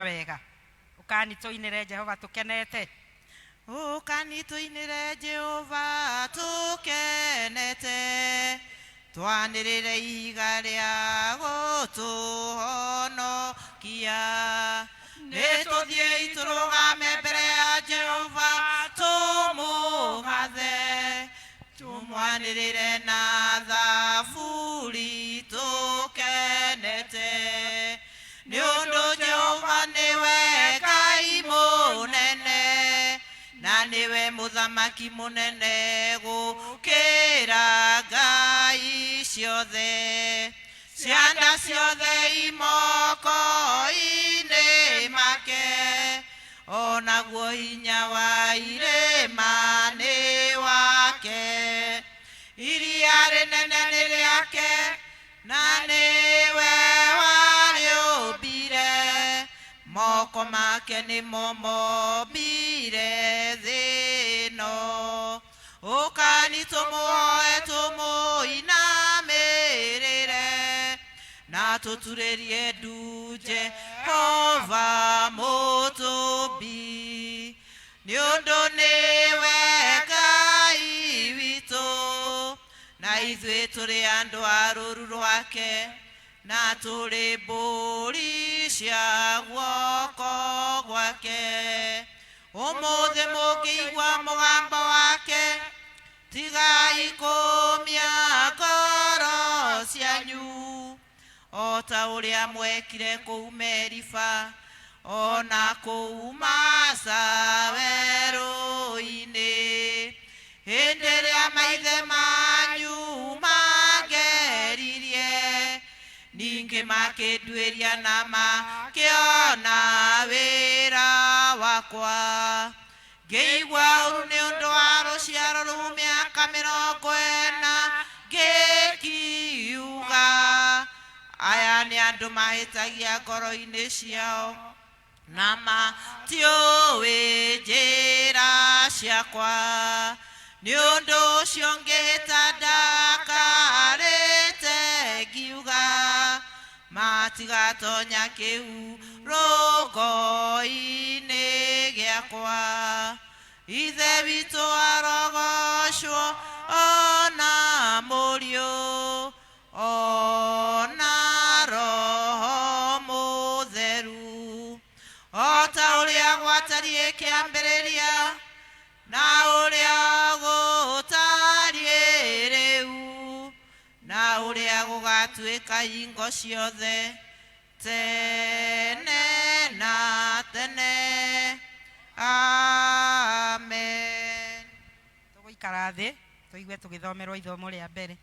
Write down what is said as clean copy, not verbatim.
Wega ũkani tũinĩre Jehova tũkenete. Ũkani tũinĩre Jehova tũkenete, twanĩrĩre ihiga rĩa gũtũhonokia. Nĩ tũthiĩi tũrũgame mbere ya Jehova tũmũgathe, tũmwanĩrĩre na thaburi tũkenete. Nĩ ũndũ Jehova nĩwe Ngai mũnene, na nĩwe mũthamaki mũnene gũkĩra ngai ciothe. Cianda ciothe imoko-inĩ make, o naguo hinya wa irĩma nĩ wake. Iria rĩnene nĩ rĩake, na nĩwe warĩũmbire, moko make nĩmo mombire thĩ ĩno. Ũkani tũmũhoe tũmũinamĩrĩre, na tũturĩrie ndu Jehova mũtũmbi, nĩ ũndũ nĩwe Ngai witũ, na ithuĩ tũrĩ andũ a rũũru rwake, na tũrĩ mbũri cia guoko gwake. Ũmũthĩ mũngĩigua mũgambo wake, tigai kũũmia ngoro cianyu, o ta ũrĩa mwekire kũu Meriba, o na kũu Masa werũ-inĩ, hĩndĩ ĩrĩa maithe manyu mangeririe, ningĩ makĩnduĩria na makĩona wĩra wakwa. Ngĩigua ũũru nĩ ũndũ wa rũciaro rũu mĩaka 40, ngĩkiuga, Aya nĩ andũ mahĩtagia ngoro-inĩ ciao, na matiũĩ njĩra ciakwa. Nĩ ũndũ ũcio ngĩhĩta ndakarĩte, ngiuga, Matigatonya kĩhurũko-inĩ gĩakwa. Ithe witũ arogocwo, o na Mũriũ, o na Roho Mũtheru, o ta ũrĩa gwatariĩ kĩambĩrĩria, na ũrĩa gũtariĩ rĩu, na ũrĩa gũgatuĩka hingo ciothe, tene na tene. Amen. Tũgũikara thĩ tũigue tũgĩthomerwo ithomo rĩa mbere.